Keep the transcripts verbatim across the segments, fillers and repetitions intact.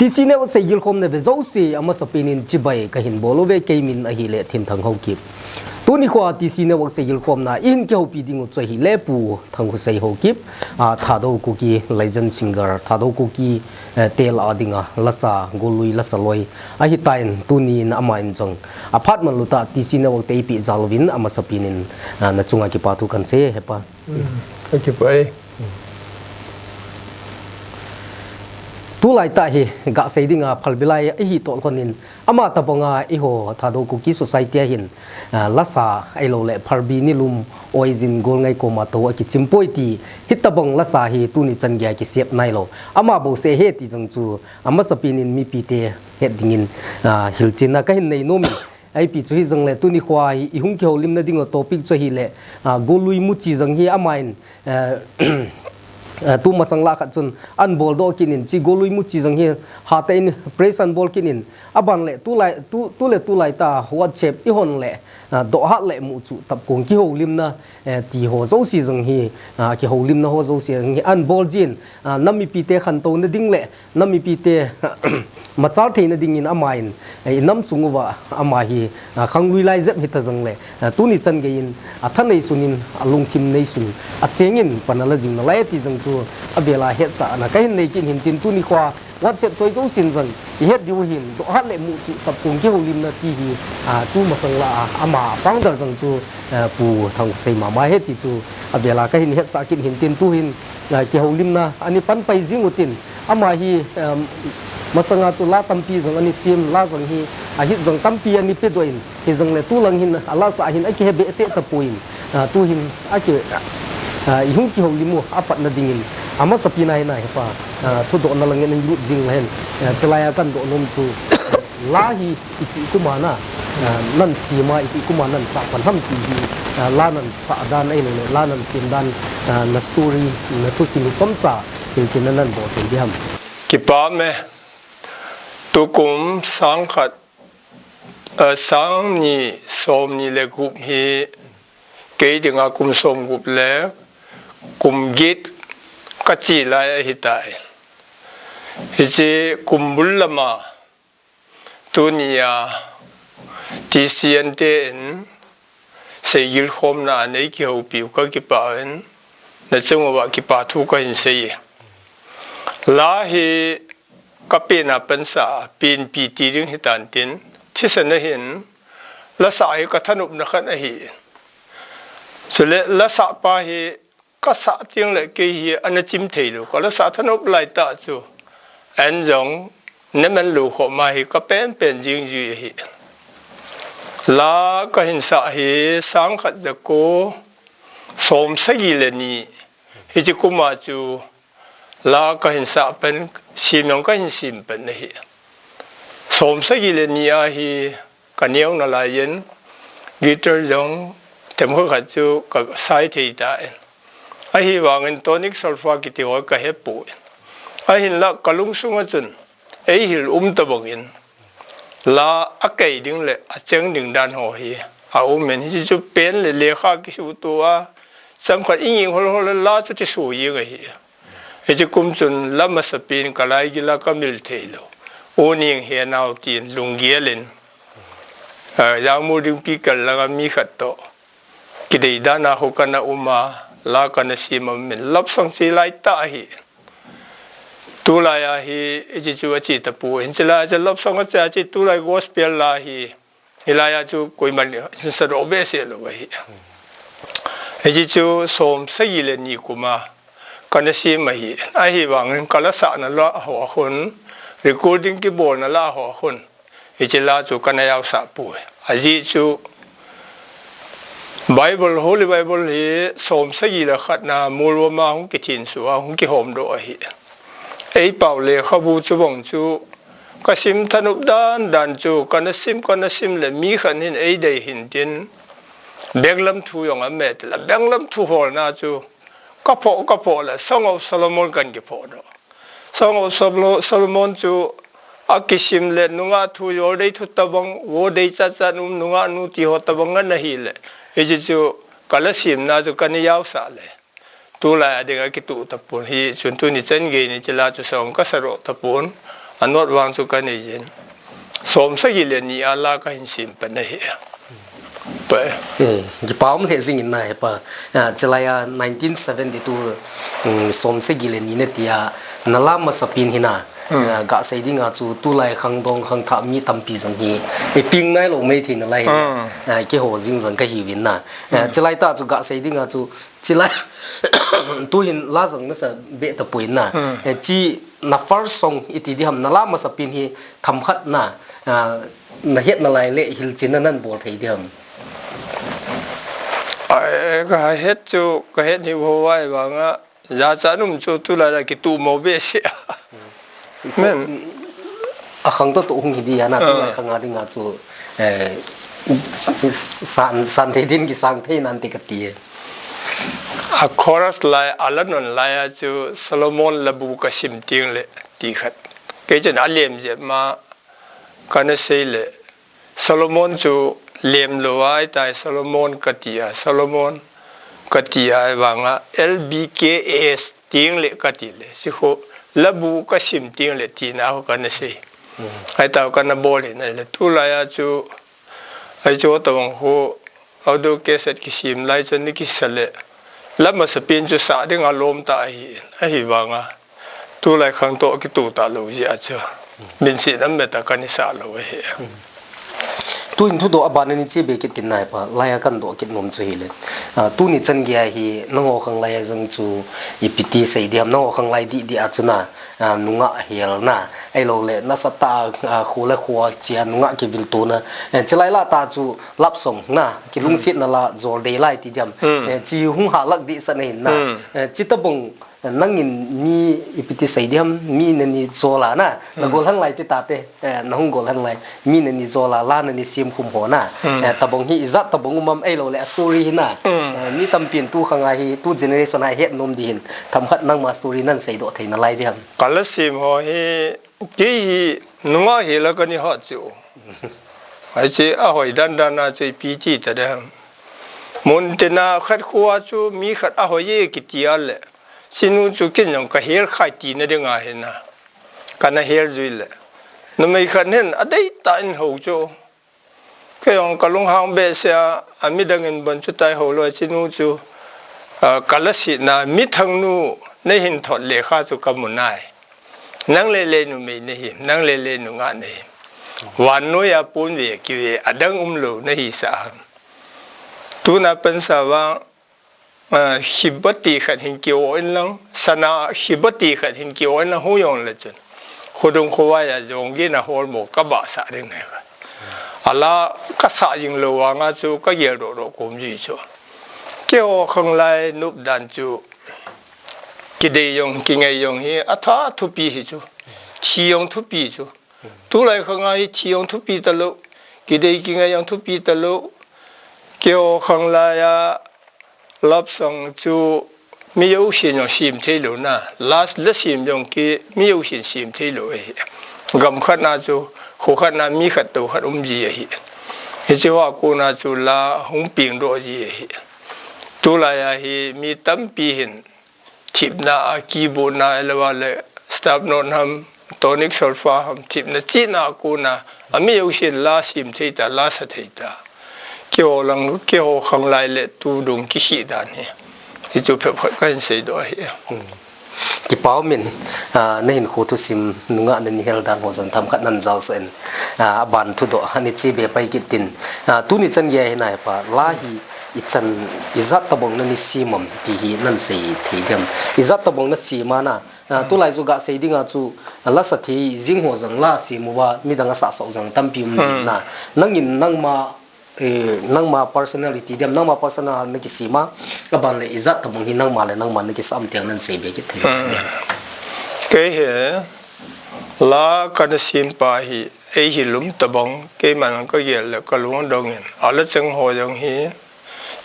T C Network seigilkhomna ve jouse, amasapen in chibai kahin bol uve, keimin ahile Thinthang Haokip. Tuni khoa T C Network seigilkhomna ihin kihoupi ding u chu ahile Pu Thangkhosei Haokip, a, Thadou Kuki legend singer, Thadou Kuki, eh, te lah a dinga lasa, golui lasa loi ahitan, tunin aman jong aphat manlou tah T C Network te eipeh jal uvin amasapen in, a, nachunga kipathu kahin sei e, hepa. Hmm, kakipah e. Tulai tah hi gasei dinga phalbi lai ahi toh lhon in, ama tabanga eiho Thadou Kuki Society a hin, ah, lasa ahilouleh phalbi nilum oijin golngai koma tou akichim poi ti, hitabang lasa hi tuni chan geiya kisep nailou. Ama bou seh ahi ti jong chu amasapen in mipite het dingin, ah, hilchetna kahin nei nom in. Ipi chu hijongle tuni khoa hi ihung kihoulimna ding u topic chu ahile, ah, golui muchi jong hi aman, eh, eh, tumasang lah khat chun ahin boldoh kit in, hiche golui muchi jong hi hatah in praise ahin bol kit in, aban le tulai, tu, tule tulai tah WhatsApp ihon le, ah, dohhat le muchu tapkong kihoulimna, eh, ti ho jouse jong hi, ah, kihoulimna ho jouse jong hi ahin bol jin, ah, nam mipite khantouna ding le nam mipite machal theina dingin aman, eh, inam sung uva ama hi, ah, khanglui lai jep hita jongle, ah, tuni chan geiyin atha neisun in, alungthim neisun, aseng in pan ala jing nalai ti jong chu avela hetsahna kahin nei kit in tin, tuni khoa WhatsApp choi jousen jong ihet diu hin, dohhat le muchu tapkong kihoulimna ti hi, ah, tumasang lah a ama founder jong chu, ah, Pu Thangkhosei mama ahi ti chu avela kahin hetsah kit in tin, tuhin, ah, kihoulimna ana panpai jing utin, ama hi, um, masanga chu la tampi jong ana sem, la jong hi, ah, hit jong tampi ana pedoh in, hijongle tulang hin alasa hin akihe behseh tapon, ah, tuhin aki, ah, ihung kihoulim u apatna dingin amasapen a hin ahi pa, ah, thudohna langin ilut jing uhen, ah, chulaiya kahin doh nom chu, la hi iti kum a na, ah, nahin sem a, iti kum a nahin sah pan ham ti hi, ah, la nahin sah dan ahilouleh la nahin sem dan, ah, na story, na thusim hi chomcha hilchetna nahin bol thei ding ham? Kipah e. Tukum sang khat, ah, sang ni som ni le gup hi kei dinga kum som gup le kum get kache lai ahitai. Hiche kum bul lama tunia T C N te in seigilkhomna a nei kihoupi u kakipah in, nachung uva kipathu kahin sei e. La hi kapen a pansa, penpi ti ding hitan tin, thisan a hin lasa hi kathanopna khat ahi. Chule lasa pa hi kasah teng le kei hi ana chim thei lou, kalasa thanop lai tah chu. An jong naman lou khoma hi kapen pen jing jui ahi. La kahin sah hi sang khat jako som sagi le ni. Hiche kum a chu la kahin sah pen, sem jong kahin sem pen ahi. Som sagi le ni a hi kaneo nalai in, guitar jong themkhat khat chu kasai thei tan. Ahivangin tonic solfa kiti ho kahe poi. Ahinlah kalungsung a chun eihil um tabang in, la akai ding le acheng ding dan ho hi aum in, hichu pen le lekha kisuto a, chomkhat inging hol hol le la chu thi sujing ahi. Hiche kum chun la masapen kalaigil a kamil thei lou. U Neng he nau tin lunggel in, ah, Jangmol Dingpi kal langa mi khat toh kidei dan a khu kana um a, la kana sem a min love song che lai tah ahi. Tulai a hi hiche chu ache tapon, hiche la chu love song ache, ache tulai gospel la hi. Hilai a chu koiman hin sadoh behseh lou ahi. Hiche chu som sagi le ni kum a kana sem ahi. Ahivangin kalasahna la ho a khun, recording kibolna la ho a khun, hiche la chu kana jaosah poi. Ajeh chu Bible, Holy Bible hi som sagi le khat na Molvom a hung kithinsuh a hung kihomdoh ahi. Eipao lekhabu chu bang chu kasim thanop dan dan chu, kana sim, kana sim le mi khat hin eidei hin tin, benglam thu jong amet la, benglam thu holna chu kaphoh, kaphoh le Song of Solomon kan kiphohdoh. Song of Solo-, Solomon chu akisim le nungah thu, joldei thu tabang, vodei chatchat um, nungah nu ti ho tabang ana hile, hiche chu kala simna chu kana jaosah le. Tulai a dinga kituh tapon, hichun tuni chan gei ni hiche la chu song kasadoh tapon. a note vang chu ka nei jin. Som sagi le ni a la ka hin sem pan ahi. Pa. Eh, kipa um lheh jing in na he pa. Ah, chulai a nineteen seventy-two, um, som sagi le ni na tia, na la masa pen hi na, Hmm. ah, ga sei ding a chu tulai khangdong khangthah mi tampi jong hi, eh, ping nai lou mai thei nalai hi na. Hmm. Ah, keiho jing jong ka hiuvin na. Ah, Hmm. chulai tah chu ga sei ding a chu, chulai, tu hin la jong na sa be tapoi na. Hmm. Eh, chi na first song i ti diham, na la masa pen hi themkhat na, ah, na het nalai le hilchetna nan bol thei diham. Ai, ka het chu, ka het hi vo vai vang a, jachat um chu tulai la kituh mo behseh a. Men. A khang toh toh hung hi di a na, Ah. tulai khang a ding a chu, eh, san, san thei din kisang thei nan ti ka ti e. A chorus lai, a la non lai a chu Solomon labu ka sim teng le ti khat. Kei chun a lem jep ma ka na sei le Solomon chu lem lou a, ahi tai Solomon ka ti a, Solomon ka ti a, ahivang a L B K A S teng le ka ti le, si kho labu ka sim teng le tina ho ka na sei. Hmm. Ahi tai ka na bol in ahi le, tulai a chu, ahi chu tawang kho, audio cassette kisem lai chun ni kisa le, la masa pen chu sa ding a lom ta ahi, ahivang a. Tulai khang toh kituh ta lou jeh a chu. Min si nam me ta ka ni sa lou ahi. Tuin thudoh a ban a ni che be kit tin nai pa, lai a kan doh kit nom chu hi le. Ah, tuni chan gei a hi, nangho khang lai a jong chu, ipi ti sei diham, nangho khang lai dih dih a chu na, ah, nungah hel na, ahilou le, nasa tah a, ah, kho le kho a chia nungah kivil tona. Eh, chulai la tah chu love song na, kilungsetna la, jol dei lai ti diham. Hmm. Eh, chi hung ha lak dih sa na hin na. Hmm. Eh, chi tabang, Nangin mi ipi ti sei diham, mi nani jol a na, na Hmm. gol han lai ti tate, eh, na hung gol han lai, mi nani jol a, la nani sem khum ho na, Hmm. eh, tabang hi ijat tabang um am ahilou le, a story hi na, Hmm. eh, mi tampin tu khang a hi, tu generation a het nom di hin, themkhat nangma story nan seidoh thei nalai diham. Ka la sem ho hi, kei hi nungah hel a ka ni hot chu. Ahi chu a hoi dan dan a chu ipi ti ta diham. Mun tina khat kho a chu mi khat a hoi e kiti a le. Chinu chu kin jong ka hel khai tina ding ahi na. Ka na hel jui le. Numei khat hin a dei tah in ho chu. Kei jong ka lunghang behseh a, a midang in bon chu tai ho lou chinu chu. Ah, ka la sihna, mi thangnu, na hin thot le kha chu ka mu nai. Nang le le numei na hi, nang le le nungah na hi. Vannoi a pon ve kive, a dang um lou na hi sa ham. Tuna pansa vang, Ah, khibati khat hin ki-o in lang, sana khibati khat hin ki-o in lang hu jong le chun. Khudung khovai a jong gin a hol mo ka ba sa ding nai ka. A la ka sa jing lou vang a chu ka gel doh doh kom ji chu. Keiho khang lai nop dan chu. Kidei jong, kingai jong hi a tha thupi hi chu. Thi jong thupi chu. Tulai khang a hi thi jong thupi ta lou. Kidei kingai jong thupi ta lou. Keiho khang lai a love song chu mi jousen jong sem thei lou na. Last la sem jong ki mi jousen sem thei lou ahi. Gam khat na chu, kho khat na mi khat to khat um ji ahi. Hiche ho a kon a chu la hung peng doh ji ahi. Tulai a hi mi tampi hin Thipna a keyboard na, ahilou le staff note ham, tonic solfa ham, thipna chihna a kon a, a mi jousen la sem thei ta, la sa thei ta. Keiho lang, keiho khang lai le tu dung kikhel dan hi. Hichu phabep khat ka hin seidoh ahi. Hmm. Kipa um in, ah, na hinkho thusim nungah nani hel dan ho jong themkhat nan jaosah in, ah, aban thudoh a ni che be pai kit tin. Ah, tuni chan gei a hi nai pa, la hi ichan, ijat tabang nani sem am ti hi nan sei thei diam. Ijat tabang na sem a na, ah, tulai chu ga sei ding a chu, ah, la sa thei jing ho jong la sem uva, midang a sah sah jong tampi um jin na. Nangin nangma, eh, nangma personality diam, nangma personal na kisem a, aban le ijat tabang hi nangma le nangma na kisam tiang nan sei be kit thei. Kei hi, la kana sem pa hi, ei hi lum tabang, keiman ka gel le ka lungdong in, a la chang ho jong hi,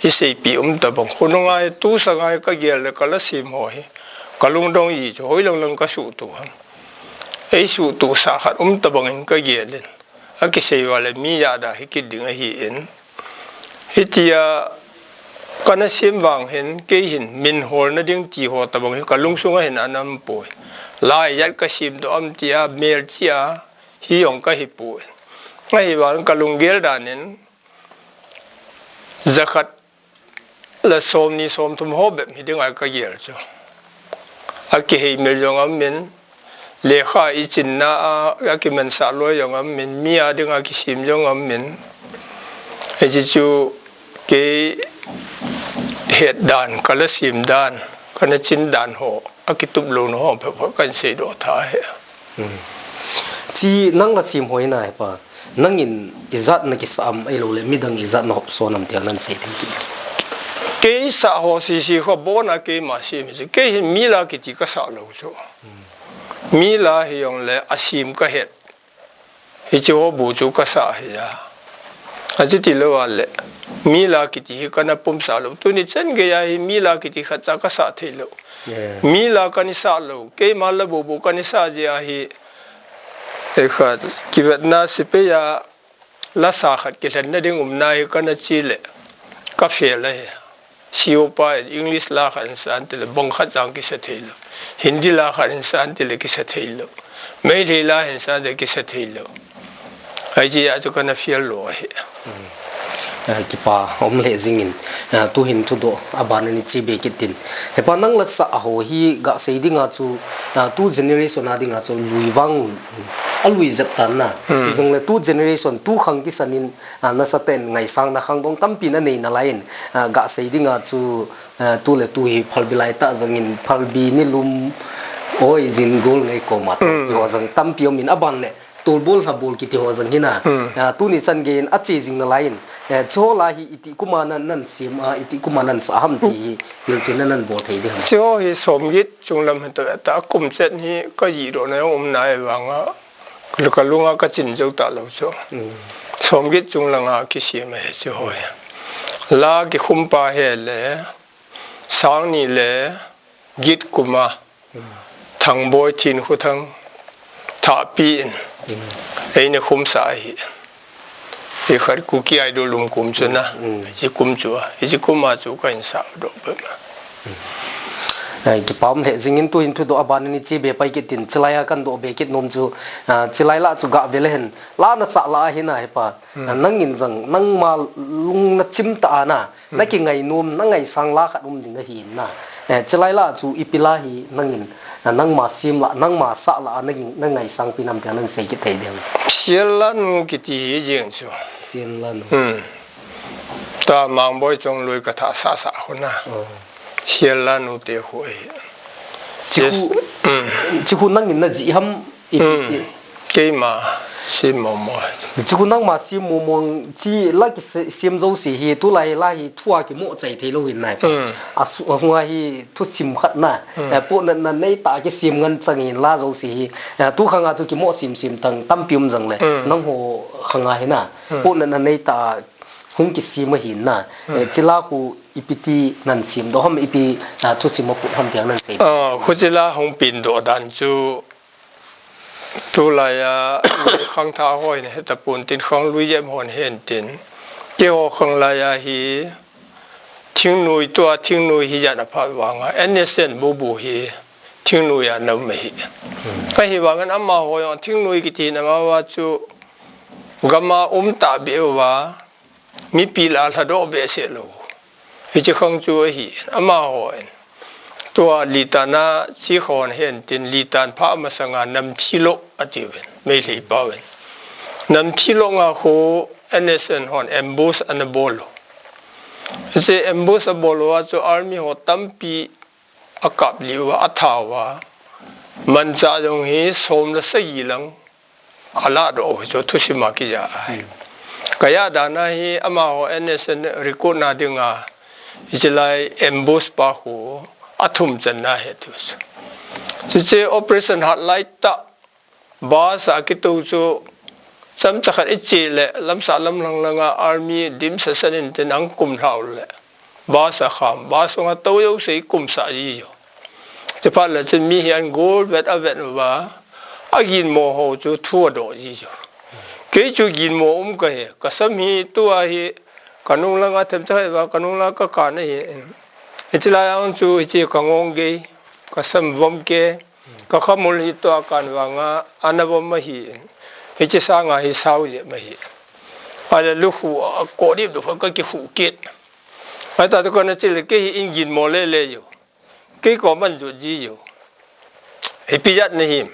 i seipi um tabang. Khonung a hi tu sang a hi ka gel le ka la sem ho hi, ka lungdong ji chu, hoilang lang ka suhtuh ham. Ei suhtuh sah khat um tabang in ka gel in. A kisei uva le mi jada hi kit ding ahi in. Hitia kana sem vang hin, kei hin min holna ding ti ho tabang hi ka lungsung a hin ana um poi. Lai jat ka sim doh am tia, mel chia, hi jong ka hi poi. Ahivang ka lunggel dan in, jakhat le somni somthum ho bep hi dinga ka gel chu. A kiheimil jong aum in, lekha i chinna a, a kimansah loi jong aum in, mi a dinga kisim jong aum in. Hiche chu kei het dan, ka la sim dan, ka na chin dan ho, a kitup lou na ho, pha pha kan sei doh tha hi. Hmm. Chi nang la sim hoi na hi pa. Nangin ijat na kisah am ahilou le midang ijat na hopson am tia nan sei ding ti. Kei sah ho sisi kho bona keima sim hi chu. Kei hin mi la kiti ka sah lou chu. Mi la hi jong le a sim ka het. Hiche ho bu chu ka sah hi a. Achuti lou a le. Mi la kiti hi ka na pum sah lou. Tuni chan gei a hi mi la kiti khat cha ka sah thei lou. Yeah. Mi la ka ni sah lou. Keima la bu bu ka ni sah ji a hi. E khat, kivetna sepai a la sa khat kilhen na ding um na hi ka na chi le, ka fail ahi. Siopa in English la khat in sa an ti le, bang khat jang kisa thei lou. Hindi la khat in sa an ti le, kisa thei lou. Meitei la in sa an ti le, kisa thei lou. Ai chi a chu ka na fail lou ahi. Hmm. Eh, kipa um le jing in, eh, tu hin thudoh, a ban ni chi be kit tin. He pa nang la sa ho hi ga sei ding a chu, eh, tu generation a ding a chu lui vang a lui jep tan na. Hmm. Hijong le tu generation, tu khang kisan in, ah, na sa ten ngaisang na khangdong tampi na nei na lai in, ah, ga sei ding a chu, ah, tu le tu hi phalbi lai ta jang in phalbi ni lum oi jin gol ngai ko ma ta. Hmm. Ti ho jang tampi um in a ban le tolbol lhabol kiti ho jang hi na. Hmm. Ah, tuni chan gei in a che jing na lai in, eh, chu la hi iti kum a nan, nan sim a, iti kum a nan sa ham ti hi hilchen na nan bol thei ding ham. Chu hi somget chunglam hi ta, ta kum chet hi ka ji doh na um na e vang a. Ka lu-, ka lung a ka chin jou ta lou chu. Mm. Somget chunglang a kisim a hi chu hoi. La kikhum pa hi le, sang ni le, get kum a. Mm. Thangboi Thinkhothang, Thahpi in. Mm. Ei na khum sa hi. Hi khat Kuki Idol um kum chu na. Mm. Hi kum chu a. Hi kum a chu ka in sa doh pe ma. Ai, kipa um le jing in tu hin thudoh a ban ni chi be pai kit tin, chilai a kan doh be kit nom chu, ah, chilai la chu ga ve le hen, la na sa la hi na he pa, hmm, ah, nang in jang, nang ma lung na chim ta a na, na, hmm, ki ngai nom, na ngaisang la khat um ding ahi na. Eh, chilai la chu ipi la hi nang in, ah, nang ma sim la, nang ma sa la, nang in, na ngaisang pi nam ti a nan sei kit thei ding. Sial la nu kiti hi jeng chu. Sial la nu. Hmm. Ta Mangboi Chongloi ka tha sa sa khu na. Oh. Sial la nu te khu ahi. Chi khu, yes. Mm. Chi khu nang in na ji ham i, mm, i. Keima sim mo mo. Chi khu nang ma sim mo mo chi la ki se-, sim jo si hi tu lai la hi thu a kimo chai thei lou hin nai. Mm. A su, a hua hi thu sim khat na. Mm. Eh, po na, na nei ta kisim ngan chang in la jo si hi. Eh, tu khang a chu kimo sim sim tang tampi um jang le. Mm. Nang ho khang a hi na. Mm. Po na, na nei ta hung kisim ahi na. Eh, hmm, chila khu ipi ti nan sim doh ham, ipi, ah, thusim a put ham ti a nan sei. Ah, khu chila hung pin doh dan chu tulai a khangthah hon he tapon tin, khanglui jem hon hen tin. Keiho khanglai a hi thingnoi tua, thingnoi hi jat a phat vang a, N S N bubu hi thingnoi a na um ahi. Hmm. Ahivang in amaho jong thingnoi kiti na ma va chu gam a um ta be uva, mipi la lhadoh behseh lou. Hiche khang chu ahi, amaho in. Tua Litan a chi khon hen tin Litan pha masanga Namthilok ati uvin, Meitei pau in. Namthilok a khu N S N hon ambush ana bol u. Hiche ambush a bol uva chu army ho tampi a kap liu a, a thau a. Manchah jong hi som le sagi lang a la doh u hi chu thusim a kija ahi. Hmm. Ka ja dan a hi amaho N S N recruit na ding a, hiche lai ambush pa khu a thum channa ahi ti chu. Chuche operation hat lai tah Bus a kitou chu, chomcha khat i che le, lamsah lamlhang langa army dimset set in tin ang kum lhau le, bus a kham, bus sunga tou jouse i kumsah ji chu. Chuphat le chun mi hi an gol vet a vet uva, a ginmo ho chu thu a doh ji chu. Kei chu ginmo um ka hi, ka sam hi tua hi, ka nung langa themcha khat uva, ka nung langa ka kan ahi. Hiche lai a chu hiche ka ngong gei, ka sam vom ke, Ka khamul hi tua kan vanga, ana vom ahi. Hiche sanga hi sao jep ahi. Ale lukhu a kodi du kha ka kikhu kit. Ai ta to kana chil ke hi in gin mo le le yo. Kei ko man ju ji yo. Ipi jat na him.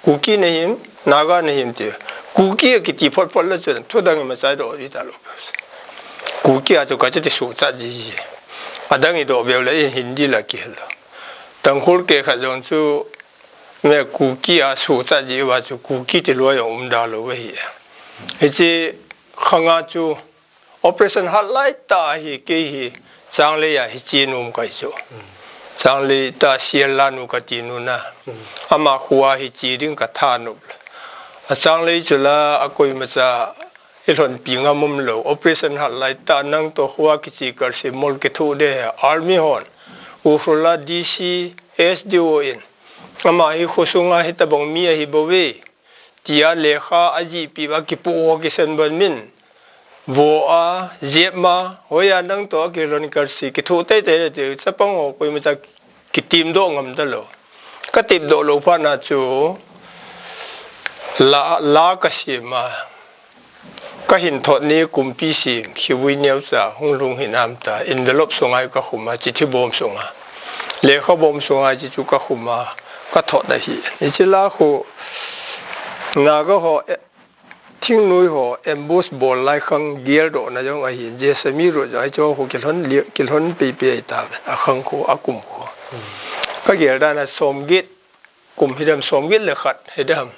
Kuki na him, Naga na him ti. Kuki a kiti phot phot la chun, thu dang ma chai do ri ta lo. Kuki a chu ka chu ti su cha ji ji. Adang i do beu la in Hindi la ki hel lo. Tangkhul ke kha jong chu me Kuki a su cha ji wa chu Kuki ti lo yo um da lo we hi. Hiche khanga chu Operation hat lai ta hi kei hi Changlei a hi chi num kai chu. Changlei ta Sial Lanu ka ti nu na. Ama khua hi chi ding ka tha nup. A Changlei chu la a koima cha i lhon pi ngam um lo. Operation hat lai ta nang to khua kichi kar si mol ki thu de army hon. U hru la D C S D O in. Ama hi khusunga hi tabang mi a hi bo ve. Tia lekha a jihpi a kipu ho kisan ban min. Vo a, jep ma, hoiya nang to a kilon kar si, kithu tei tei le ti, chapang ho koima cha kitim do ngam ta lo. Ka tip do lo pha na chu, la, la ka sim a, ka hin thot ni kumpi sim, khiui neo cha, hung lung hin am ta, envelope sunga ka khum a, chithi bom sunga. Lekha bom sunga, chi chu ka khum a, ka thot a hi. Hiche la khu, Naga ho, eh, thingnoi ho, ambush bol lai khang gel do na jong ahi. Jessami ro jong ahi chu khu kilhon li-, kilhon pei pei ahi ta. A khang khu, a kum khu. Ka gel dan a som get, kum hi dam som get le khat, hi dam.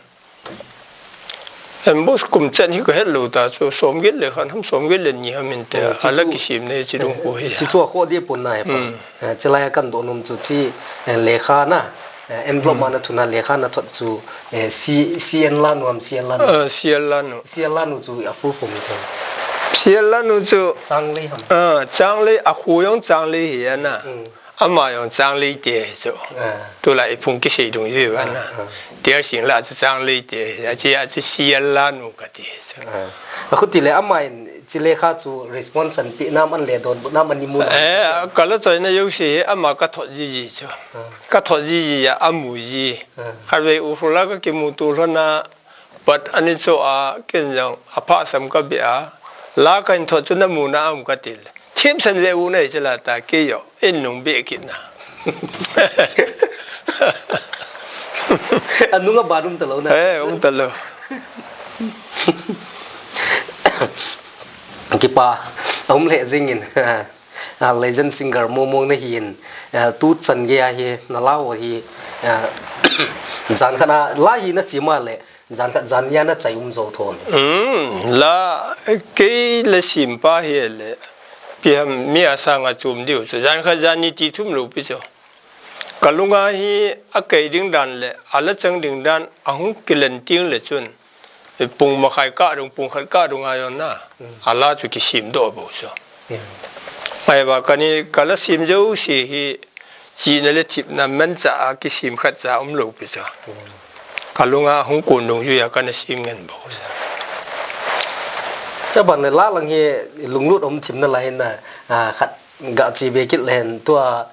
Ambush kum chan hi ka het lo ta chu som get le khat ham som get le ni ham in te. Hmm, chi ala chu kisim ne chi dung khu hi. Chi chu a kho di pun na he pa. Hmm. Eh, chi lai a kan do num chu chi, eh, lekha na, eh, envelope ma na thuna lekha na thot chu, eh, C, C N Lanu ham, C L Lanu. Ah, C L Lanu. C L Lanu chu a full form hi. C L Lanu chu Changlei ham. Ah, Changlei, a khu jong Changlei hi ana. Hmm. Ama jong Changlei te hi chu. Ah. Tulai phung kisei dung hi ana. Ah, ah. Tial sing la chu Changlei te hi. A chi a chu C L Lanu ka ti hi chu. Ah. A khu ti le ama in Chi lekha chu response an pi nam an le don bu nam an ni mu nam. Eh, ka la choi na yo si ama ka thot ji ji chu. Ah. Ka thot ji ji ya amu ji. Ah. Kha ve u hru la ka kimu tu hlo na pat ani chu a ken jong a pha sam ka bi a. La ka in thot chu na mu na am ka til. Thim san ve u na i chi la ta ke yo. In nung be kit na. Anung a ba dum ta lo na. Eh, um ta lo. Kipa, a um le jing in, a legend singer mo mo na hi in, a tu chan ge a hi, na la ho hi, a jan khat na, la hi na sim a le, jan khat jan nia na chai um zo thon. Um, la, kei la sim pa hi le, pi ham mi a sang a chum diu chu, jan khat jan ni ti thum lo pi chu. Ka lunga hi a kei ding dan le, a la chang ding dan, a hung kilen ting le chun. Pung makhai ka dung, pung khat ka dung a yon na. Mm. A la chu kisim do bo chu. Mm. Mai ba ka ni ka la sim jo si hi, chi na le thip na men cha a kisim khat cha um lo pi chu. Mm. Ka lunga hung kun dung ju ya ka na sim ngen bo chu. Ka ban la lang hi lunglut um thim na lai na, a, khat Ga chi be kit len tua,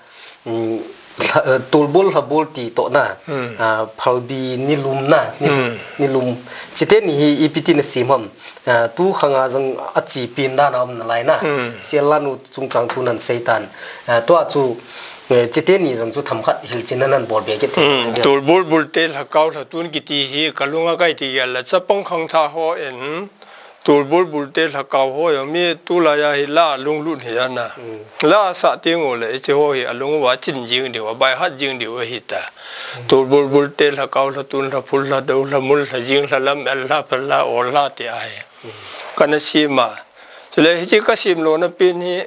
um, hla-, eh, tulbul lhabul ti to na, hmm, ah, phalbi nilum na, ni-, hmm, nilum. Chite ni hi ipi ti na sim ham. Ah, tu khanga jong a chi pin dan a um na lai na. Hmm. Sial Lanu chungchang thu nan sei tan. Ah, tua chu, eh, chite ni jong chu themkhat hilchin nan bol be kit the. Hmm. Tulbul bul te lhakao lhatun kiti hi ka lunga kai ti gel la chapang khangthah ho in. Tulbul bul te lhakao ho jong mi tulai a hi la lunglut hi ana. Mm. La sa teng u le, hiche ho hi a lung uva chin jing diu, a by heart jing diu ahi ta. Mm. Tulbul bul te lhakao lhatun lhaphul lhado lhamul lhajing lhalam el lhaphal lha ol lha ti ahi. Mm. Kana sim a. Chule hiche ka sim lona pen hi,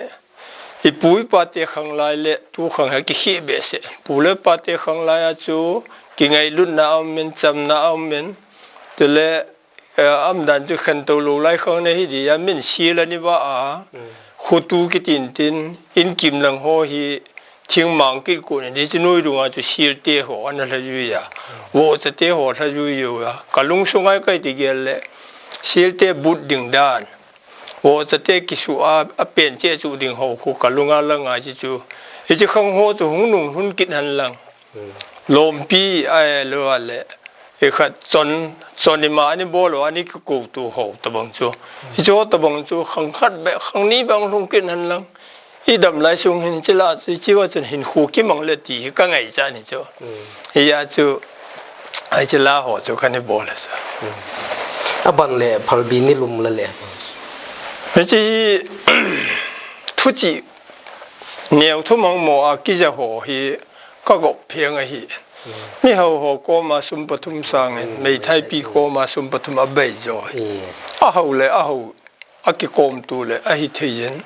i pu i pa te khang lai le tu khang hi kikheh behseh. Pu le pa te khang lai a chu kingailutna a um in, chamna a um in. Chule Eh, a um dan chu khen to lo lai khang na hi di a min sil ani ba a. Mm. Khutu kitin tin, in kim lang ho hi, thingmang kit kun di chu noi dunga chu sil te ho ana lha jui a. Mm. Vohcha te ho lha jui jui a. Ka lung sunga kai ti gel le, sil te but ding dan. Vohcha te kisu a, a pen che chu ding ho khu ka lunga langa chi chu. Hiche khang ho chu hung nung lhun kit han lang. Mm. Lompi a lo a le, i khat chon, chon ima ani bol u, ani kikoutu ho tabang chu. Hichu tabang chu khang khat be, khang ni bang lhung kit hen lang. I dam lai sung hin chila chu, chiva chun hin khu kimang le ti hi ka ngaicha ni chu. Hia chu, ai chila ho chu ka ni bol a sa. A ban le phalbi ni lum la le. Hichi hi, thuchi neo thu mang mo a kija ho hi ka gop pheng ahi. Mi hau ho koma sum pathum sangin, meithai pi koma sum pathum a bei jo hi. A hau le, a hau a kikom tu le, a hi thei jen.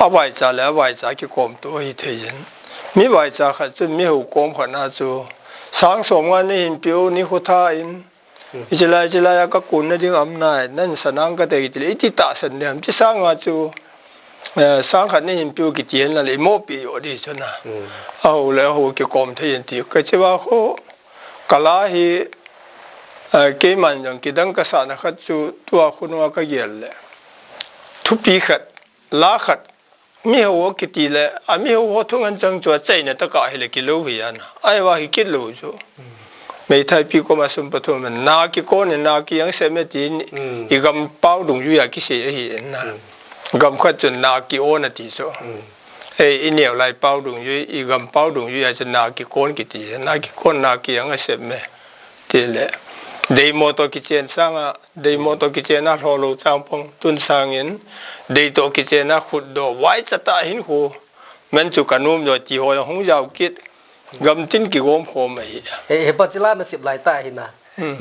A vaicha le, a vaicha kikom tu a hi thei jen. Mi vaicha khat chun mi hau kom khat na chu, sang som nga ni hin piu ni khu tha in, Ichilai, ichilai a ka kun na ding am nai, nan sanang ka te kiti le, iti ta san ding am, ti sanga chu, eh, sang khat ni hin piu kiti hen la le, i mo pi yo di chu na. A ho le, a ho kikom thei yen ti. Ka chiva khu, ka la hi, eh, keiman jong kidang ka sa na khat chu, tua khu nua ka gel le. Thupi khat, la khat, Mi ho kiti le, a mi ho ho thung an chang chu a chaina taka hi le kilo hi ana. Ai va hi kit lo chu. Meithai pi koma sum pathum na kikon na ki ang se me tin i gam pau dung ju ya ki se hi na. Gam khat chun na ki on a ti chu. Ei, i neo lai pau dung ju, i gam pau dung ju ya chu na kikon kiti. Na kikon na ki ang a se me. Ti le. Dei mo to kichen sanga Dei mo to kichen a hlo lo chang pong tun sangin, dei to kichen a khut do, vai cha ta hin khu. Men chu ka num do ti ho hung jau kit. Gam tin kigom khom ahi. He, he pa chila na sip lai ta hi na.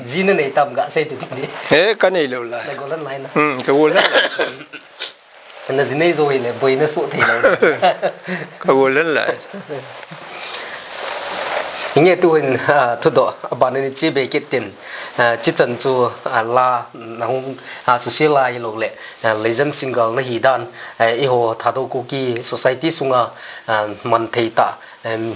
Ji na nei tam ga sei ti ti. He, ka nei lo lai. Na golan lai na. Hmm, ka golan lai. Na ji nei zo hi le, boi na su thei lo. Ka golan lai. Inge tu hin, ah, thudoh, a ban ni chi be kit tin, ah, chi chan chu, ah, la, na hung, ah, su si lai lo le, ah, legend single na hi dan, eh, i ho Thadou Kuki society sunga, ah, man thei ta, em,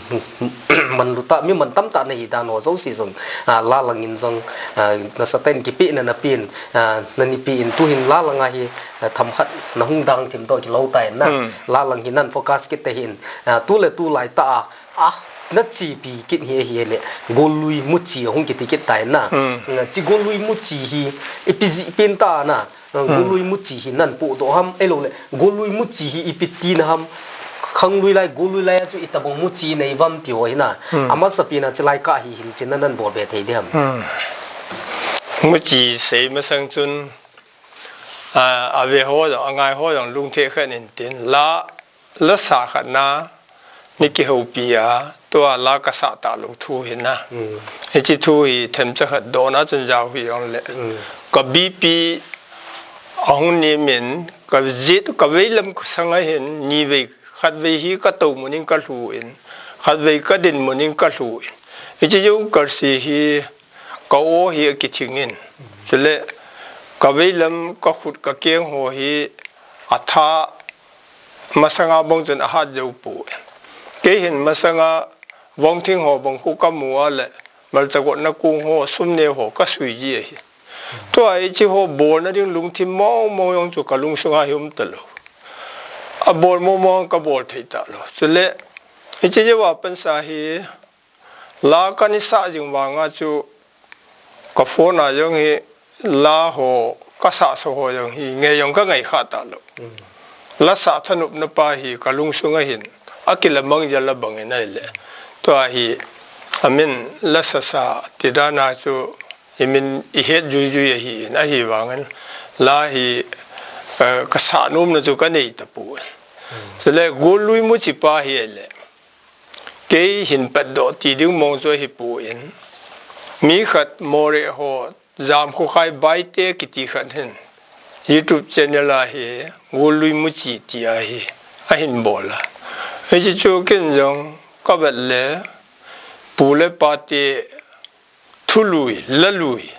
man lu ta, mi man tam ta na hi dan ho zo si zong, ah, la lang in zong, ah, na sa ten ki pi na na pin, ah, na ni pi in tu hin la lang a hi, ah, tham khat na hung dang thim to ki lo ta in na, la lang hi nan focus kit te hin, ah, tu le tu lai ta a, Ah, na chi pi kit hi, hi le, golui muchi hung kiti kit tai na. Hmm. Chi golui muchi hi, ipi ji pin ta na. Golui muchi hi nan pu do ham, elo le, golui muchi hi ipi ti na ham. Khang lui lai, golui lai a chu itabong muchi nei vam ti ho hi na. Hmm. Ama sa pi na chi lai ka hi hil chin na nan bol be thei di ham. Hmm. Muchi sei masang chun, ah, a ve ho, a ngai ho, lung the khan in tin. La, La sa khat na, ni kihoupi a, tua la ka sa ta lo thu hi na. Mm. Hichi thu hi themcha khat dona chun jau hi ong le. Mm. Ka B P a hung ni min, ka jit, ka veilam ka sanga hin, ni vei, khat vei hi ka to munin ka hlu in, khat vei ka din munin ka hlu in. Hichi jo ka si hi, ka o hi a kiching in. Chule, ka veilam, ka khut, ka keng ho hi, a tha, Masanga bang chun a hat jou pu. Kei hin masanga vong thing ho bang khu ka mu a le, malcha gotna kung ho, sum ne ho ka sui ji ahi. Tua hichi ho bol na ding lungthim mong mong jong chu ka lungsunga hi um ta lo. A bol mong mong ka bol thei ta lo. Chule, hichi jou a pansa hi, La ka ni sa jing vanga chu ka phone a jong hi la ho ka sa so ho jong hi nge jong ka ngai kha ta lo. Mm. La sa thanop na pa hi ka lungsung a hin a kila mang jal a bang in ai le. Tua hi a min la sa sa ti dan a chu i min i het jui jui a hi in a hi vang in la hi, eh, ka sa nom na chu ka nei ta pu. Mm. Chule gol lui mu chi pa hi ai le. Kei hin pat doh ti ding mong chu ahi pu in. Mi khat Moreh ho Jamkhokhai Baite kiti khat hin YouTube channel a hi Golui Muchi ti a hi a hin bol a. Hichi chu ken jong ka vet le pu le pa te Thului, lalui.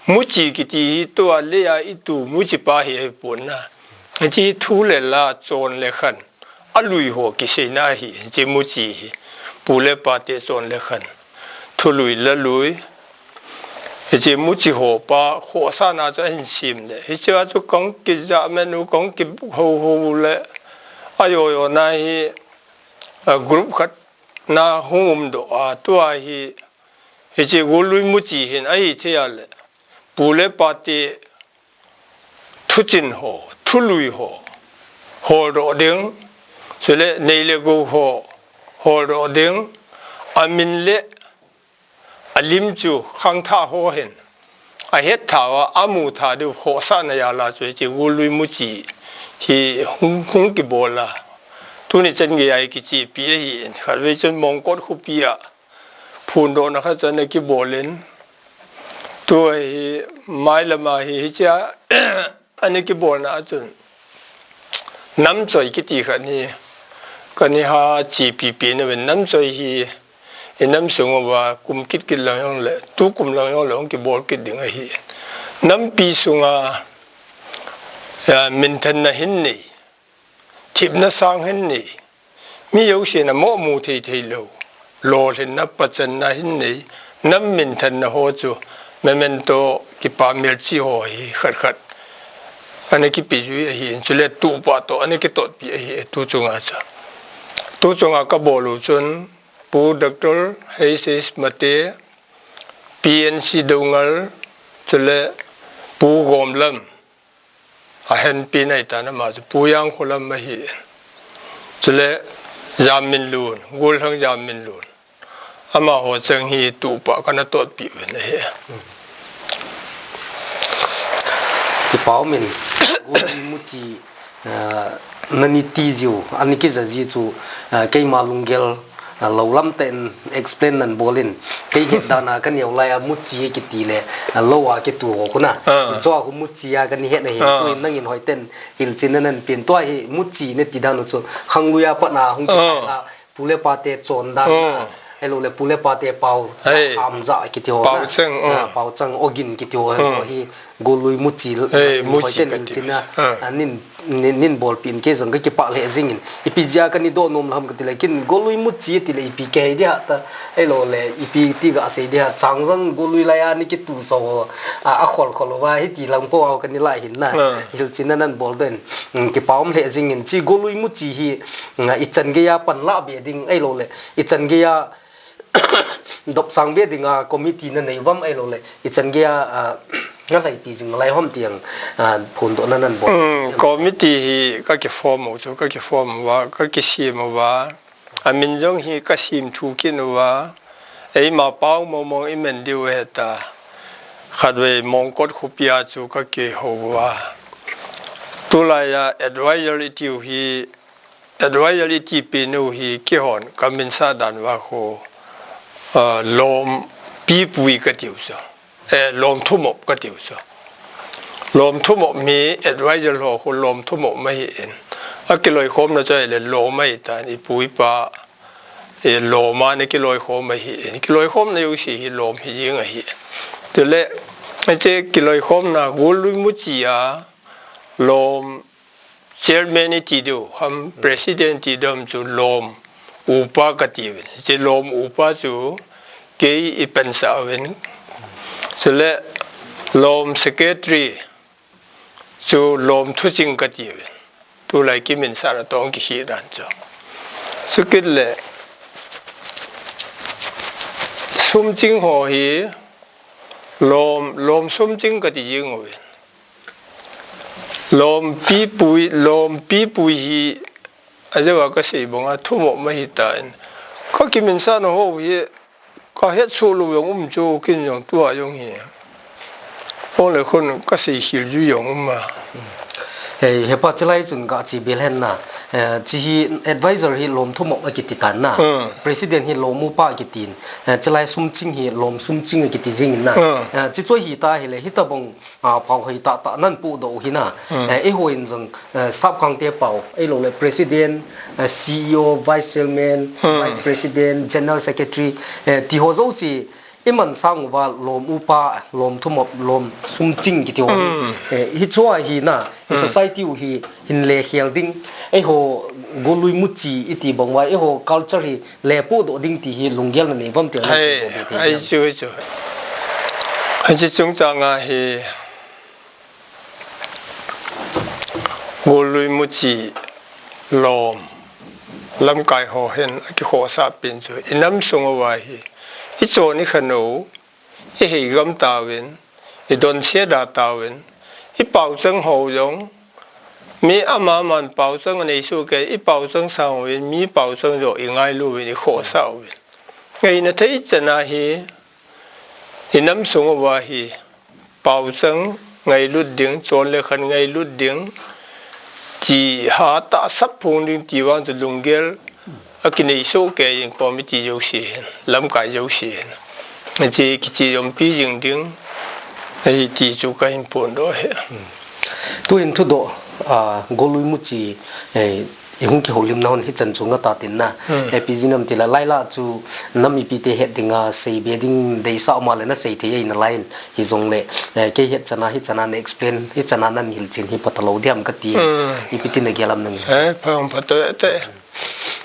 Muchi kiti hi tua le a i tu muchi pa hi ahi pon na. Hichi thu le la chon le khan. A lui ho kisei na hi, hichi muchi hi. Pu le pa te chon le khan. Thului, lalui. Hichi muchi ho pa, khosa na chu ahin sim le. Hichi a chu kong kija menu, kong ki ho ho le. A yo yo na hi, a group khat na hung umdoh a, tua hi, hiche Gollui Muchi hin ahi thei a le, pu le pa te thuchin ho, thului ho, holdoh ding, chule nei le gou ho, holdoh ding, amin le alim chu khangthah ho hin ahet tha uva, amu tha diu khohsahna jal a chu hiche Gollui Muchi hi hung, hung kibol a. Tuni chan geiya kichepi ahi in, khatvei chun Mongkot khopi a phundohna khat chu ana kibol in, tua hi mailam a hi, hichea ana kibolna a chun namchoi kiti khat hi kana ha chepi pen uvin, namchoi hi i nam sung uva kum kit kit lang jong le, tukum lang jong le hung kibol kit ding ahi. Nampi sunga, a, minthanna hin nei, thipna sang hin nei, mi jousen amo mu thei thei lou, lolhinna pachanna hin nei, nam minthanna ho chu memento kipa melchih ho hi khat khat ana kipe jui ahi in, chule tupa toh ana kitotpi ahi tu chunga chu. Tu chunga kabol u chun Pu Doctor H S Mate, P N C Doungel, chule Pu Gomlam, ahenpen ahitan ama chu Pu Jangkholam ahi. Chule Jamminlun, Gollhang Jamminlun, amaho cheng hi tupa kana totpi uvin ahi. Kipa umin, Gollui Muchi, ah, nani ti jiu, ani kija ji chu, ah, keima lunggel, ah, lou lam tah in explain nan bol in, kei het dan a kaneo lai a Muchi kiti le, ah, lou a kitu ho khu na. Ah. Chua khu Muchi a kani het na hi, ah, tuin nangin hoiten hilchetna nan pen. Tua hi Muchi nati dan u chu, khanglui a pat na hung kipai a, pu le pa te chondan, ah, ahilou le pu le pa te pao, ham ja kiti ho na. Pao chang, ah, pao chang, ogin kiti ho, ah, hi Gollui Muchi, eh, Muchi hoiten kati hilchetna, ah, ah, nin, nin, nin bolpi in kei jong kakipah lheh jing in. Ipi jeh a kani doh nom lou ham kati le, kin Gollui Muchi ti le ipi kihei dia ta, ahilou le ipi ti gasei dia, chang jang Gollui lai a ni kitu so, a, akhol khol uva hiti lang po a kani lah hin na. Ah. Hilchetna nan bol den, mm, kipa um lheh jing in. Chi Gollui Muchi hi, mm, ichan gei a panla be ding, ahilou le ichan gei a dopsang be dinga committee nanei uvam ahilou le, ichan gei a, ah, nalhaipi jing lai ham ti jong, ah, phondohna nan bol. Hmm, committee hi kakiform u chu, kakiform uva, kakisem uva, amin jong hi kasem thu kit uva, eima pao mong mong iman diu ahi ta, khatvei Mongkot khopi a chu kakihou uva. Tulai a advisor itiu hi, advisor iti pen u hi keihon kaminsah dan uva khu, ah, Lom Pipui katiu chu. Eh, Lom Thumop katiu chu. Lom Thumop mi advisor ho khu Lom Thumop ma hi in. Akiloikhomna chu ahile Lom ahitan, ipu ipa, eh, Lom a ana kiloikhom ahi in. Kiloikhomna jouse hi Lom hi jing ahi. Tule, hiche kiloikhomna Gollui Muchi a Lom chairman iti diu ham, president iti diu ham chu Lom upa katiuvin. Hiche Lom upa chu kei ipansah uvin. Chule Lom secretary chu Lom Thuching katiuvin. Tulai kiminsahna toh kikhel dan chu. Chukit le Sumching ho hi Lom, Lom Sumching kati jing uvin. Lom Pipui, Lom Pipui hi ajeh a kasei banga Thumop ma hitan. Kakiminsahna ho hi kahetsoh lou jong um chu kin jong tua jong hi. Ole khun kasei khel ju jong um a. Eh, hepa chilai chun kache bel hen na. Eh, chi hi advisor hi Lom Thumop akiti tan na. Hmm. President hi Lom upa akitin. Eh, chilai Sumching hi Lom Sumching akiti jing in na. Hmm. Eh, chi chu hita hile, hitabang a, pao hoi tah tah nan pohdoh u hi na. Hmm. Eh, eiho in jong, eh, sapkhangte pao, ahilou le president, eh, C E O, vice chairman, hmm, vice president, general secretary, eh, ti ho jouse iman sang uva Lom upa, Lom Thumop, Lom Sumching kiti ho hi. Hmm. Eh, hichea hi na, hmm, society u hi hin lekhel ding, eiho Gollui Muchi iti bang uva, eiho culture hi lepohdoh ding ti hi lunggel nanei uvam ti hi. Hai, hai chu, chu. Hiche chungchang a hi Gollui Muchi Lom lamkai ho hin akikhohsah pen chu, inam sung uva hi, ichon ikhen u, iheigam tauvin, idonse da tauvin, ipaochang ho jong, mi ama aman paochang anei soh kei, ipaochang sang uvin, mi paochang joh ingailu uvin, ikhohsah uvin. Ngaina thei chana hi, inam sung uva hi, paochang ngailut ding, chon le khan ngailut ding, chi hatah sap phong ding ti vang chu lunggel akinei soh kei in committee jouse hin, lamkai jouse hin. Chi kichi jompi jing ding, ahi ti chu kahin phondoh ahi. Tuhin thudoh, a, Golui Muchi, eh, ihung kihoulimna hon hichan chu ngah tatin na. Hmm. Eh, ipi jeh ham itile, lai lah chu nam mipite het dinga seibe ding deisah um le nasei thei ahi nalaiyin, hijongle, eh, kei het chana, hichan a na explain, hichan a nahil chen hi phatalou diham kati. Hmm. Ipi ti nagel ham nang? Eh, pha, phatalou te.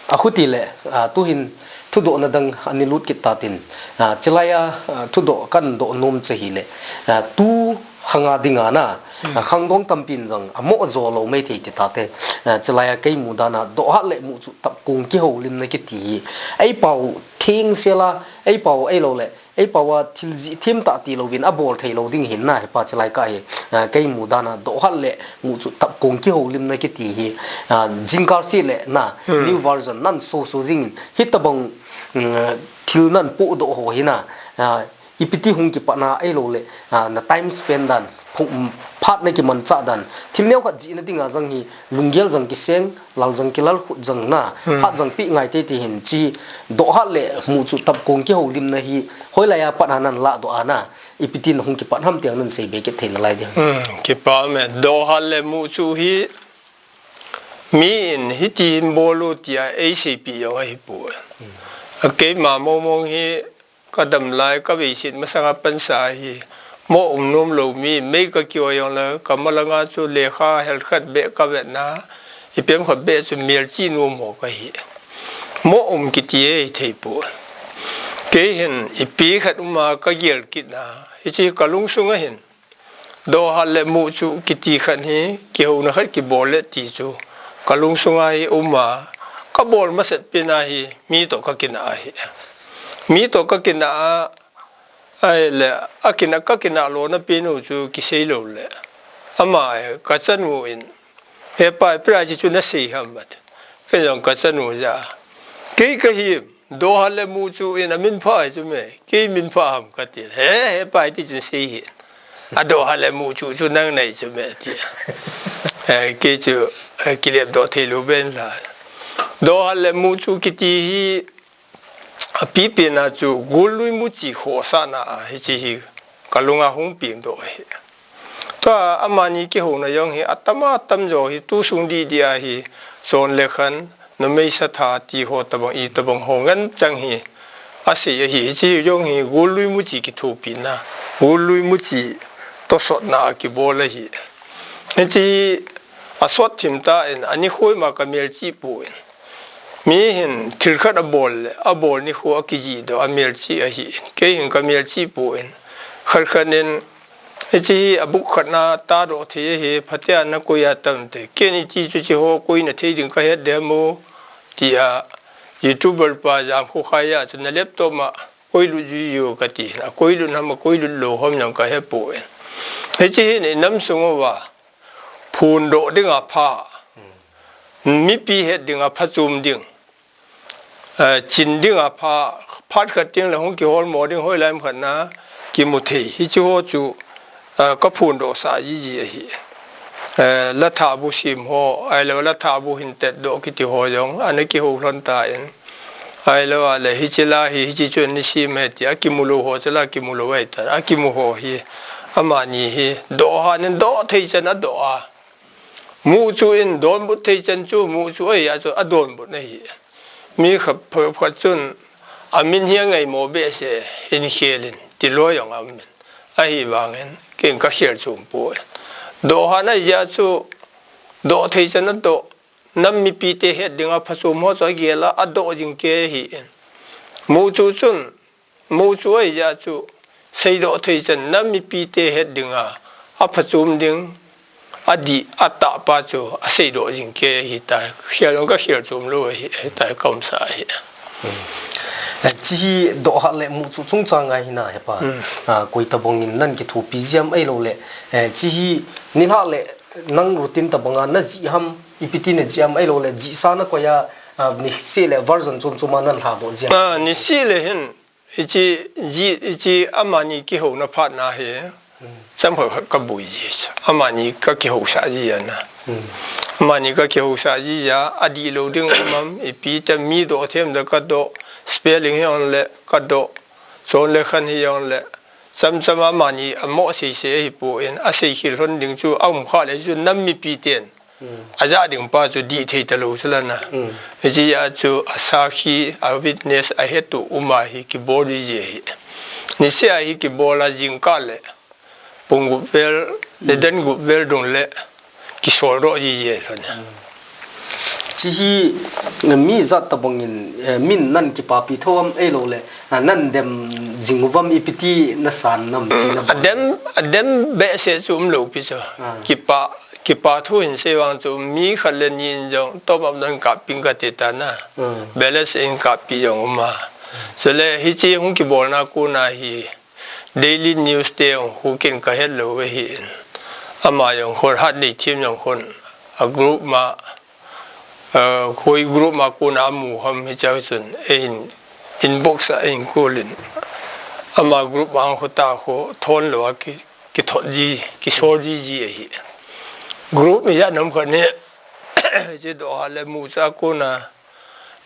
Ahitile, a, tuhin thudohna dang ana lut kit tatin, a, chulaiya, a, thudoh kadoh nom chu ahile, a, tu khanga dinga na, a, khangdong tampin jong amo jo lou maithei ti tate, a, chulaiya kei mudan a dohhat le muhchuh tapkong kihoulimna kiti hi, eipao thengsel a, eipao ahilou le, eipao a thil jih them tah tilouvin abol theilou ding ahin na, hepa chulai kah hi, a, kei mudan a dohhat le muhchuh tapkong kihoulimna kiti hi, a, jingkah seh le na, hmm, new version nan soso jingin, hitabang, mm, thil nan pohdoh ho hi na, a, ipi ti hung kipat na ahilou le, a, na time spend dan, phung, phat na kimanchah dan, thil neokhat jihna dinga jong hi, lunggel jong kiseng, lal jong kilal, khut jong na, hmm, hat jong peh ngai teitei hin chi, dohhat le muhchuh tapkong kihoulimna hi, hoilaiya pat a nan ladoh a na, ipi tin hung kipat ham ti jong nan seibe kit thei nalai ding. Hmm, kipah me, dohhat le muhchuh hi, mi in hiti hin bol u tia eiseipeh jong ahipoi. Hmm. A keima mong mong hi, kadam lai, kaveiset masanga pansa hi, mo um nom lou mi, mei kakio jongle, kamalanga chu lekha hel khat beh kavetna, ipi ham khat beh chu melchih nom ho kahi. Mo um kiti hi theipoi. Kei hin ipi khat um a kagel kit na, hiche kalungsunga hin, dohhat le muhchuh kiti khat hi, kihouna khat kibol le ti chu, kalungsunga hi um a, kabol masat pen a hi, mi toh kakinah ahi. Mi toh kakinah a, ahile, akinah, kakinah lona pen u chu kisei lou le. Ama, kachanu in, hepa, ipi a hiche chu nasei ham ati. Kei jong kachanu jah a, kei kahi, dohhat le muhchuh in amin pha ahi chu me, kei min pha ham kati. He, hepa, hiti chun sei hih in. Adohhat le muhchuh chu nang nahi chu me ati. Eh, kei chu, eh, kilepdoh thei lou ben la. Dohhat le muhchuh kiti hi, apipen a chu Golui Muchi khohsahna a hiche hi kalunga hung pengdoh ahi. Tua amani kihouna jong hi atam atam jo hi, tu sung didi a hi, chon le khan, numei satha ti ho tabang, itobang ho ngen chang hi asei ahi. Hiche jong hi Golui Muchi kithopina, Golui Muchi tosotna a kibol ahi. Hiche hi asot thim tan, anikho ima kamelchih poi. Mi hin thil khat abol le, abol nikho akijihdoh, amelchih ahi. Kei hin kamelchih poi. Khat khat in, hiche hi a book khat na tadoh thei ahi, phatea nakoi a tam te. Ken iti chu hiche ho koina thei ding kahet dem o, tia YouTuber pa Jamkhokhai a chu na laptop ma koilut jui o kati. Akoilut ham, akoilut lou ham jong kahepoi. Hiche hin inam sung uva phondoh dinga pha, mipi het dinga phachom ding, eh, chin dinga pha, phat khat teng le hung kiholmo ding, hoilai ham khat na kimu thei. Hiche ho chu, eh, kaphondoh sah jiji ahi. Eh, la thahbu sem ho, ahilou la thahbu hin tetdoh kiti ho jong ana kihou lhon tan. Ahilou le, hiche la hi, hiche chu ana sem e tia kimu lou ho chu la kimu lou ahitan. Akimu ho hi, amani hi, dohhat in doh thei chan adoh a, muhchuh in donbut thei chan chu, muhchuh ahi a chu adonbut ahi. Mi khat, khat chun, amin hi angaimo behseh, hin khel in, ti loi jong aum in. Ahivangin, ken kakhel chom poi. Dohhat ahi jeh a chu, doh thei chan adoh, nam mipite het dinga phachom ho chu agel a, adoh jing kei ahi in. Muhchuh chun, muhchuh ahi jeh a chu, seidoh thei chan, nam mipite het dinga aphachom ding, adih, atah pa chu aseidoh jing kei ahitai. Khel jong kakhel chu umlou ahi, ahitai kaumsa ahi. Hmm. Eh, hiche hi dohhat le muh chu chungchang ngai hina hepa. Hmm. Ah, koi tabang in nan kithopi jia ham ahilouleh, eh, hiche hi nilhah le nang routine tabang a najih ham, ipi ti najih ham ahilouleh jihsa nakoi a, ah, nisih le version chom chom a nan lhadoh jia ham? Ah, nisih le hin, hiche, ji, hiche amani kihouna phat na hi, hmm, chomkhat khat kaboi ji. Amani kakihousah ji ana. Hmm. Amani kakihousah ji a, adihlou ding um am, ipi ti mi doh them da kadoh, spelling hijongle kadoh, chon le khan hijongle, chomchom amani amo seisei ahipon, aseikhel lhon ding chu aum khah le chu nam mipi ten Hmm. ajah ding pa chu dih thei talou chu lana. Hmm. Hiche a chu asakhi, a witness, ahetu um a hi kibol ji ji ahi. Nisih a hi kibol a jingkah le pung gup vel le Hmm. dan gup vel dung le kisoldoh ji ji ahi lhon a. Hmm. Hiche hi mi ijat tabang in, eh, min nan kipapi thou am ahilouleh, ah, nan dem jing uvam ipi ti nasan nam hiche na bol? Adem, adem behseh chu umlou pi chu. Ah. Kipa, kipa thu hin sei vang chu mi khat le ni in jong tom up nan kap ping kati tana. Hmm. Balance in kappi jong um a. Chule hiche hung kibolna kon a hi daily news te jong khu ken kahet lou ahin. Ama jong khun hat nei thim jong khun a group ma, eh, khoi group ma kon a amu ham hiche chun eihin inbox a eihin call in. Ama group ma khu ta khu thon lou a ki, kithot ji, kisol ji ji ahi. Group mi ja nam khat ni hiche dohhat le muh chu a kon a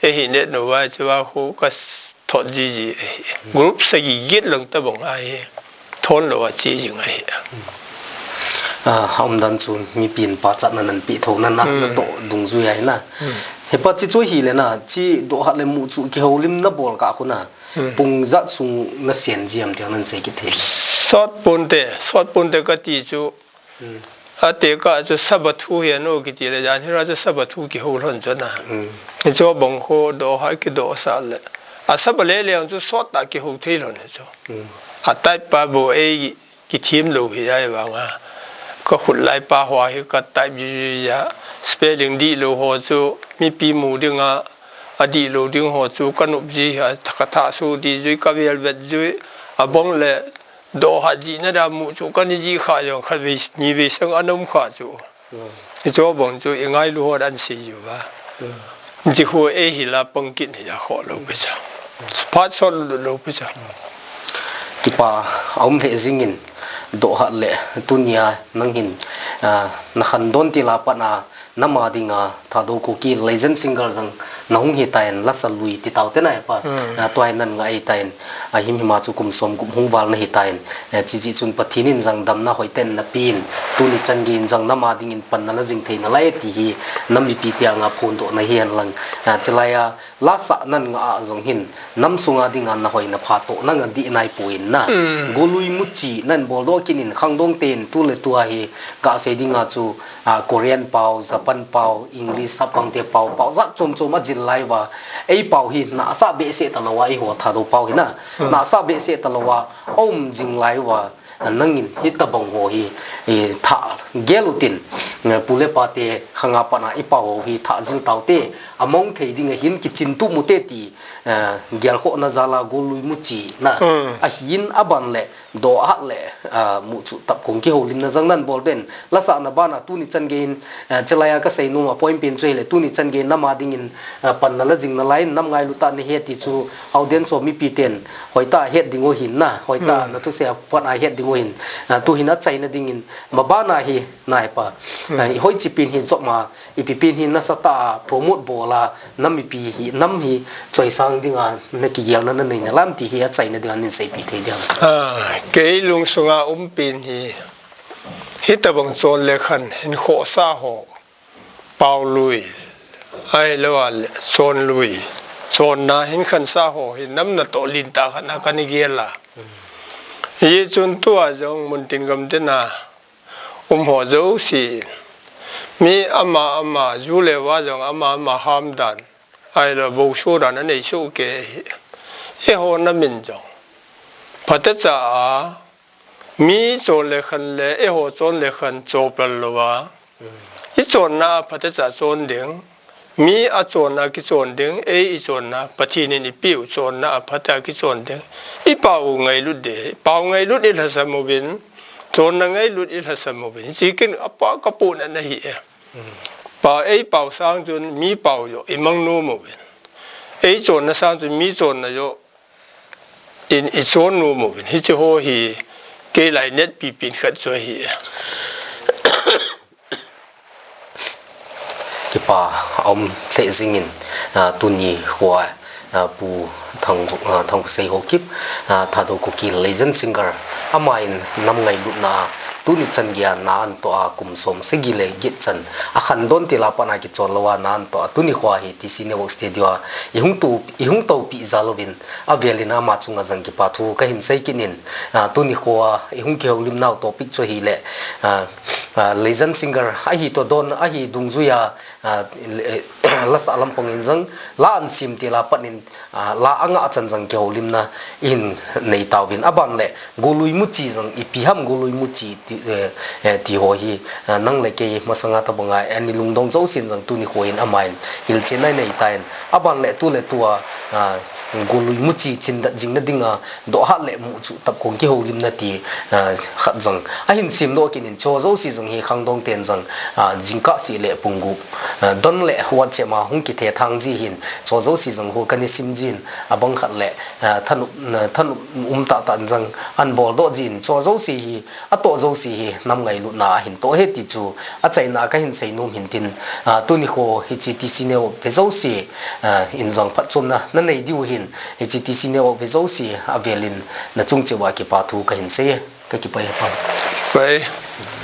eihin et nau va chu a khu kathot ji ji ahi. Group sagi get lang tabang ahi. Thon lou a che jing ahi. Ah, aumdan chu mipin pachatna nanpeh thou na, na, Hmm. natoh dungjui ahi na. Hmm. Hepa hiche chu hile na, hiche dohhat le muh chu kihoulimna bol kah khu na. Hmm. Pung ijat sung nasen ji ham ti nan sei kit thei? Sot ponte, sot ponte kati chu Hmm. Atekah chu Sabbath thu hi ano kiti le, jan hira chu Sabbath thu kihou lhon chu ana. Hmm. Hichu bang khu dohhat kidohsah le, a Sabbath le le chu sot tah kihou thei lhon hichu. Hmm. A type pa bou ei kithim lou hi ahi vang a. Ka khut lai pa ho hi ka type ji ji a. Spelling dihlou ho chu mipi mu ding a, adihlou ding ho chu ka nop ji a, ka thah su di jui, ka vel vet jui. Abang le dohhat jihna dia muh chu kana jih kha jong khatvei nivei sang ana um kha chu. Hmm. Hichu bang chu ingailu ho dan sei jiu va. Hmm. Hichu eihin la pang kit hi a kho lou pi chu. Phat sot lou pi chu. Kipa aum lheh jingin dohhat le tunia nang hin, ah, nakhandon til a pat a Nam a dinga Thadou Kuki legend singer jong nahung hitan, lasa lui ti taute na hepa. Hmm. Ah, tua hi nan ngah hitan, ah, himhim a chu kum som gup hung val nahitan. Eh, chujeh chun Pathen in jong damna hoiten napeh in, tuni chan geiyin jong nam a dingin pan nala jing thei nalai ti hi nam mipi te anga phondoh nahi henlang. Ah, chulai a lasa nan ngah a jong hin nam sunga dinga nahoi napha toh nanga dih naipon na. Hmm. Golui Muchi nan boldoh kit in khangdong ten tuletua hi kasei dinga chu ah, Korean pao, Japan pao, English, sapangte pao, pao jat chom chom ajil lai uva. Ei pao hi nasa behseh talou a, eiho Thadou pao hi na. Hmm. Nasa behseh talou a, aum jing lai uva. Ah, nangin hitabang ho hi, eh, thah gel utin, eh, pu le pa te khanga pat a i pao ho hi thah jil taute, among thei dinga hin kichin tum ute ti, eh, gelkhohna jal a Golui Muchi na. Hmm. Ahin aban le, Dohhat le, ah, Muchu tapkong kihoulimna jong nan bol den. Lasa na bana tuni chan geiyin, ah, chulai a kasei nom a point pen chu hile tuni chan geiyin nam a dingin, ah, pan nala jing nalai in nam ngailu tah nahi ti chu audience ho mipi ten hoitah a het diu ahin na, hoitah a Hmm. nathusei a pat a het diu ahin, ah, tuhin achaina dingin mabana hi na hepa. Hmm. Ah, hoiche pen hi jop ma, ipi pen hi nasatah a promote bol a, nam mipi hi, nam hi choisang dinga nakigelna nanei nalam ti hi achaina dinga nin seipeh thei diam? Ah, kei lungsunga um pen hi, hitabang chon le khan hin khohsa ho, pao lui, ahilou a le, chon lui, chonna hin khansa ho hi nam natoh lentah khat na kana gel a. Hijeh chun tua jong muntin gamtin a um ho jouse, mi ama ama, ju le va jong ama ama ham dan, ahilou bou so dan anei soh kei hi. Eiho nam in jong phatecha a Mi chon le khan le eiho chon le khan chopal louva, i chonna a phatecha chon ding, mi a chonna kichon ding, ei i chonna Pathen in ipeh u chonna a phatecha kichon ding. I pau ngailut ding, pau ngailut i lhasam uvin, chonna ngailut i lhasam uvin. Hiche kin apa kapohnat ahi e. Pau, ei pau sang chun mi pau joh i mang nom uvin. Ei chonna sang chun mi chonna joh in i chon nom uvin. Hiche ho hi kei lainat pipen khat chu ahi e. Kipa aum lheh jingin, ah, tuni khoa, ah, Pu Thang, ah, Thangkhosei Haokip, ah, Thadou Kuki legend singer, aman nam ngailutna, tuni chan geiya na anatoh a kum som sagi le get chan akhandon til a pat a kichol louva na anatoh a, tuni khoa hi T C Network studio a ihung tou, ihung toupi jal uvin, avelin ama chunga jong kipa thu kahin sei kit in, ah, tuni khoa ihung kihoulim nau topic chu ahile, ah, ah, legend singer ahi toh don ahi dungjuiya, ah, le-, lasa lampang in jong la ahin sem til a pat in, ah, la angah chan jong kihoulimna ihin nei tauvin, aban le Golui Muchi jong ipi ham Golui Muchi ti, eh, eh, ti ho hi, ah, nang le kei masanga tabanga ani lungdong jousen jong tuni khoa hin aman hilchen anei tan, aban le tu le tua, ah, Golui Muchi chindat jing nadinga dohhat le muchu tap kong kihoulimna ti, ah, khat jong ahin sem doh kit in, chuho jouse jong hi khangdong ten jong, ah, jingkah seh le pung gup, ah, don le WhatsApp a hung kithethang ji hin, chuho jouse jong ho kana sim jin, abang khat le, ah, thanop, ah, thanop um tahtah in jong ahin bol doh jin, chuho jouse hi, atoh jouse hi nam ngailutna ahin toh e ti chu achaina a kahin sei nom hin tin, ah, tuni kho hiche T C Network ve jouse, ah, in jong phatchomna nanei diu hin, hiche T C Network ve jouse avelin nachung cheh uva kipa thu kahin sei e, kakipah e Pa. Pai.